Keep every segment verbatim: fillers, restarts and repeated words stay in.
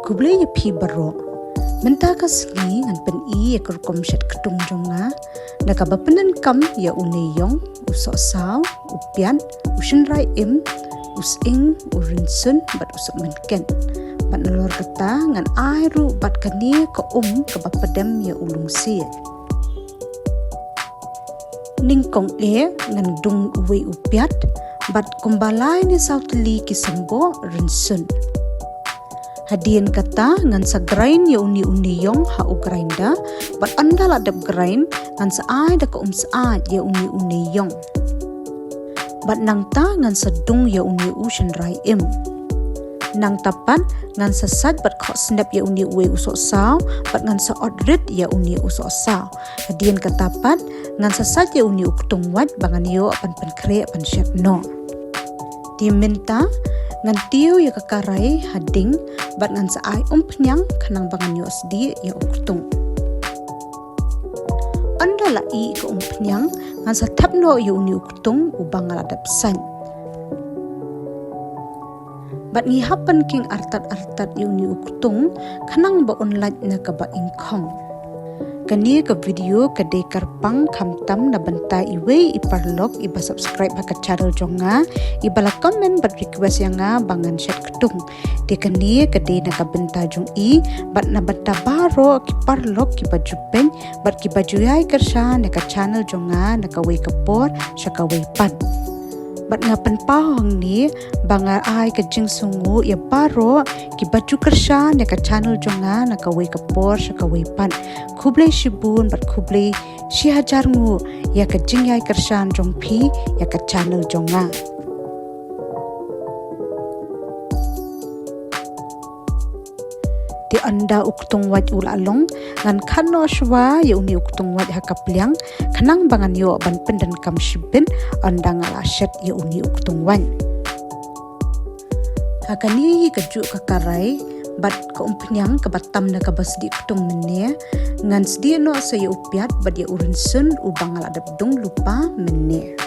Khublei ïa phi baroh. Mynta ka sngi ngan pyni ïa ka rukom shet ktung jong nga da kaba pyndonkam ïa une ïong, u sohsaw, u piat, u shynrai im, u sying, u rynsun bad u sohmynken. Bad nalor kata ngan ai ruh bad kane ka um kaba pdem ïa u lungsiej. Nyngkong eh ngan dung uwei u piat bad kumba lai ne saw tylli ki symboh rynsun. Hadien kata ngan sa grind ïa une une ïong ha u grinder bad ynda la dep grind ngan sa ai da ka um syaid ïa une une ïong. Bad nangta ngan sa dung ïa une u shynrai im. Nangta pat ngan sa sait bad khoh snep ïa une uwei u sohsaw bad ngan sa ot rit ïa une u sohsaw. Hadien kata pat ngan sa sait ïa une u ktung wait ba ngan ïoh ban pynkhreh ban shet noh. Te mynta ngan tiew ïa ka karai ha ding bad ngan sa ai umphniang khnang ba ngan ïoh sdieh ïa u ktung. Ynda la ih ka umphniang ngan sa thep noh ïa une u ktung uba nga la dep sait. Bad ngi hap ban king artat artat ïa une u ktung khnang ba un lait na kaba ingkhong. Kane ka video ka dei kyrpang khamtam na bynta iwei i paralok iba subscribe ha ka channel jong nga, iba la comment bad request ïa nga ba ngan shet ktung. Te kane ka dei na ka bynta jong i bad na bynta baroh ki paralok kiba ju peit bad kiba ju ïai kyrshan ïa ka channel jong nga na kawei ka por sha kawei pat. Bad nga pynpaw hangne ba nga ai ka jingsngewnguh ïa baroh kiba ju kyrshan ïa ka channel jong nga na kawei ka por sha kawei pat. Khublei shibun bad khublei shi hajar nguh ïa ka jingïai kyrshan jong phi ïa ka channel jong nga. Te ynda u ktung wait u la long ngan khan noh shuwa ïa une u ktung wait ha ka pliang khnang ba ngan ïoh ban pyndonkam shibit ynda nga la shet ïa une u ktung wait. Ha kane hi ka juh ka karai bad ka umphniang kaba tam na kaba sdieh ktung mynne ngan sdieh noh sa ïa u piat bad ïa u rynsun uba nga la dep dung lypa mynne.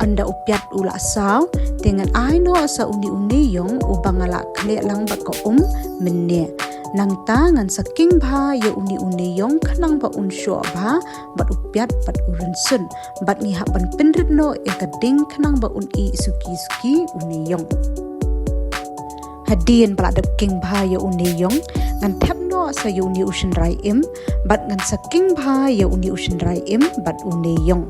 Ynda u piat u la saw te ngan ai noh sa une une ïong uba nga la khleh lang bad ka um mynne. Nangta ngan sa king bha ïa une une ïong khnang ba un shoh bha bad u piat bad u rynsun bad ngi hap ban pynrit noh ïa ka ding khnang ba un ih suki suki une ïong. Hadien ba la dep king bha ïa une ïong ngan thep noh sa ïa une u shynrai im bad ngan sa king bha ïa une u shynrai im bad une ïong.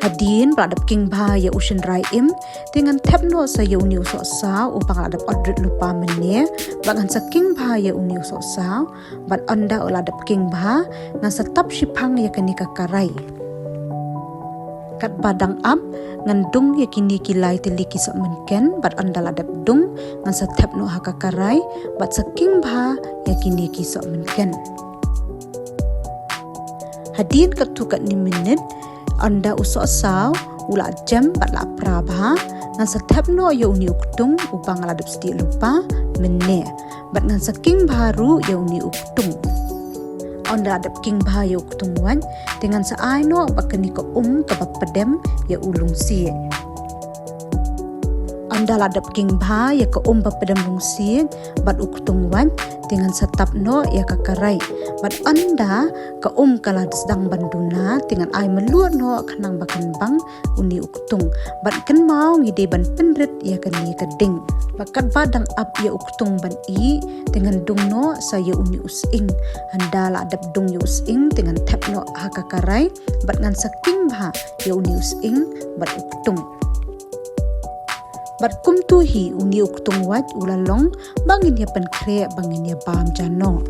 Hadien ba la dep king bha ïa u shynrai im te ngan thep noh sa ïa une u sohsaw uba nga la dep ot rit lypa mynne bad ngan sa king bha ïa une u sohsaw bad ynda u la dep king bha ngan sa tap shiphang ïa kane ka karai. Katba dang ap ngan dung ïa kine ki lai tylli ki sohmynken bad ynda la dep dung ngan sa thep noh ha ka karai bad sa king bha ïa kine ki sohmynken. Hadien katto katne minit ynda u sohsaw u la jem bad la pra bha ngan sa thep noh ïa une u ktung uba nga la dep sdieh lypa mynne bad ngan sa king bha ruh ïa une u ktung. Ynda la dep king bha ïa u ktung wait te ngan sa ai noh bad kane ka um kaba pdem ïa u lungsiej. Ynda la dep king bha ïa ka um ba pdem lungsiej bad u ktung wait te ngan sa tap noh ïa ka karai bad ynda ka um ka la sdang ban duna te ngan ai mluh noh khnang ba kan bang une u ktung bad kynmaw ngi dei ban pynrit ïa kane ka ding. Bad katba dang ap ïa u ktung ban ih te ngan dung noh sa ïa une u sying. Ynda la dep dung ïa u sying te ngan thep noh ha ka karai bad ngan sa king bha ïa une u sying bad u ktung. Bad kumtu hi une u ktung wait u la long ba ngin ïa pynkhreh ba ngin ïa bam ja noh.